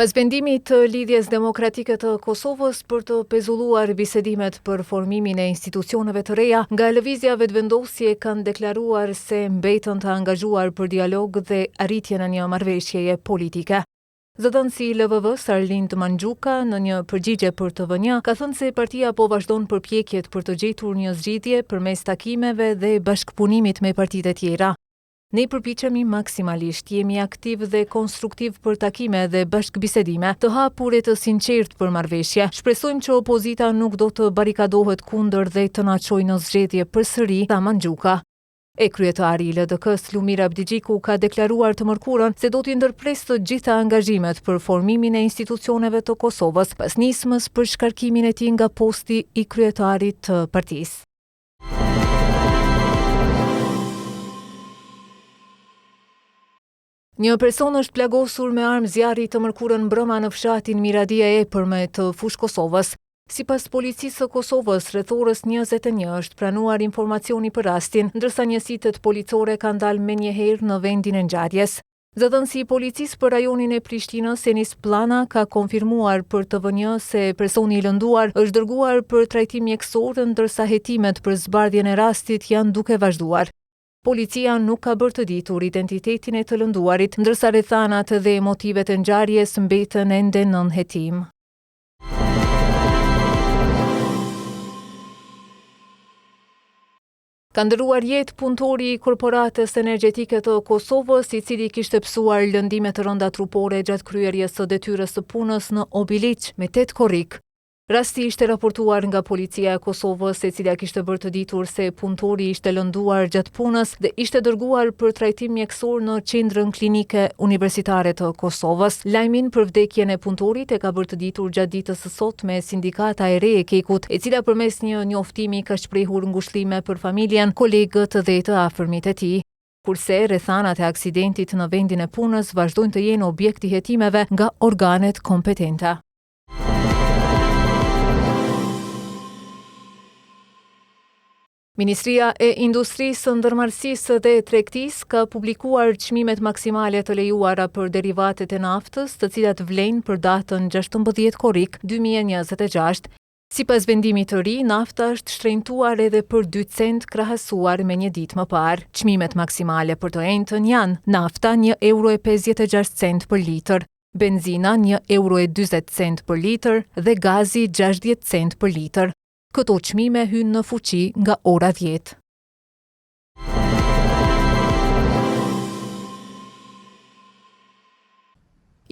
Pas vendimit të Lidhjes Demokratike të Kosovës për të pezulluar bisedimet për formimin e institucioneve të reja, nga Lëvizja Vetëvendosje kanë deklaruar se mbeten të angazhuar për dialog dhe arritjen e një marrëveshjeje politike. Zëdhënësi i LVV-së, Arlind Manxhuka, në një përgjigje për TV1, ka thënë se partia po vazhdon përpjekjet për të gjetur një zgjidhje përmes takimeve dhe bashkëpunimit me partitë e tjera. Ne përpiqemi maksimalisht, jemi aktivë dhe konstruktivë për takime dhe bashkëbisedime, të hapur e të sinqertë për marrëveshje. Shpresojmë që opozita nuk do të barrikadohet kundër dhe të na çojë në zgjedhje përsëri, tha Manxhuka. E kryetari i LDK-së, Lumir Abdixhiku ka deklaruar të mërkurën se do t'i ndërpresë të gjitha angazhimet për formimin e institucioneve të Kosovës, pas nismës për shkarkimin e tij nga posti i kryetarit të partisë. Një person është plagosur me armë zjarri të mërkurën mbrëma në fshatin Miradi e Epërme të Fushë Kosovës. Sipas Policisë së Kosovës, rreth orës 21 është pranuar informacioni për rastin, ndërsa njësitet policore kanë dalë menjëherë në vendin e ngjarjes. Zëdhënësi i Policisë për rajonin e Prishtinës, Enis Pllana, ka konfirmuar për TV1 se personi i lënduar është dërguar për trajtim mjekësor, ndërsa hetimet për zbardhjen e rastit janë duke vazhduar. Policia nuk ka bërë të ditur identitetin e të lënduarit, ndërsa rrethanat dhe motivet e ngjarjes mbeten ende nën hetim. Ka ndërruar jetë punëtori i Korporatës Energjetike të Kosovës, i cili kishte pësuar lëndime të rënda trupore gjatë kryerjes së detyrës së punës në Obiliq, me 8 korrik. Rasti ishte raportuar nga Policia e Kosovës, e cila kishte bërë të ditur se punëtori ishte lënduar gjatë punës dhe ishte dërguar për trajtim mjekësor në Qendrën Klinike Universitare të Kosovës. Lajmin për vdekjen e punëtorit e ka bërë të ditur gjatë ditës së sotme Sindikata e re e KEK-ut, e cila përmes një njoftimi ka shprehur ngushëllime për familjen, kolegët dhe të afërmit e tij. Kurse, rrethanat e aksidentit në vendin e punës vazhdojnë të jenë objekt i hetimeve nga organet kompetente. Ministria e Industrisë, Ndërmarrësisë dhe Tregtisë ka publikuar çmimet maksimale të lejuara për derivatet e naftës, të cilat vlejnë për datën 16 korrik 2026. Sipas vendimit të ri, nafta është shtrenjtuar edhe për 2 cent krahasuar me një ditë më parë. Çmimet maksimale për të enjten janë: nafta 1 euro e 56 cent për litër, benzina 1 euro e 40 cent për litër dhe gazi 60 cent për litër. Këto çmime hyjnë në fuqi nga ora 10.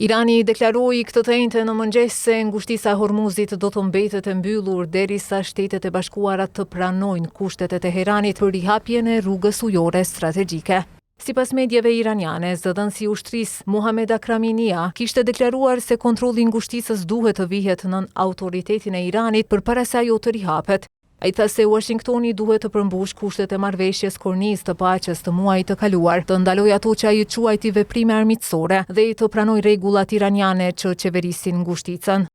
Irani deklaroi këtë të enjte në mëngjes se ngushtica e Hormuzit do të mbetet e mbyllur derisa Shtetet e Bashkuara të pranojnë kushtet e Teheranit për rihapjen e rrugës ujore strategjike. Sipas medieve iraniane, zëdhënësi i ushtrisë, Mohammad Akrami Nia, kishte deklaruar se kontrolli i ngushticës duhet të vihet nën autoritetin e Iranit përpara se ajo të rihapet. Ai tha se Uashingtoni duhet të përmbushë kushtet e marrëveshjes kornizë të paqes të muajit të kaluar, të ndalojë ato që ai i quajti veprime armiqësore dhe të pranojë rregullat iraniane që qeverisin ngushticën.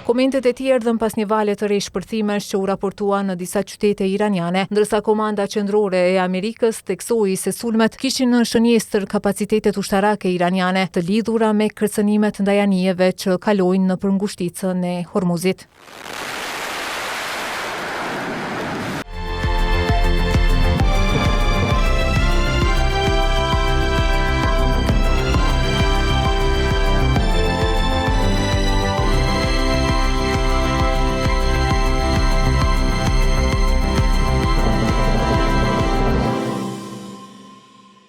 Komentet e tij erdhën pas një vale të re shpërthimesh që u raportuan në disa qytete iraniane, ndërsa Komanda Qendrore e Amerikës theksoi se sulmet kishin në shënjestër kapacitetet ushtarake iraniane të lidhura me kërcënimet ndaj anijeve që kalojnë nëpër ngushticën e Hormuzit.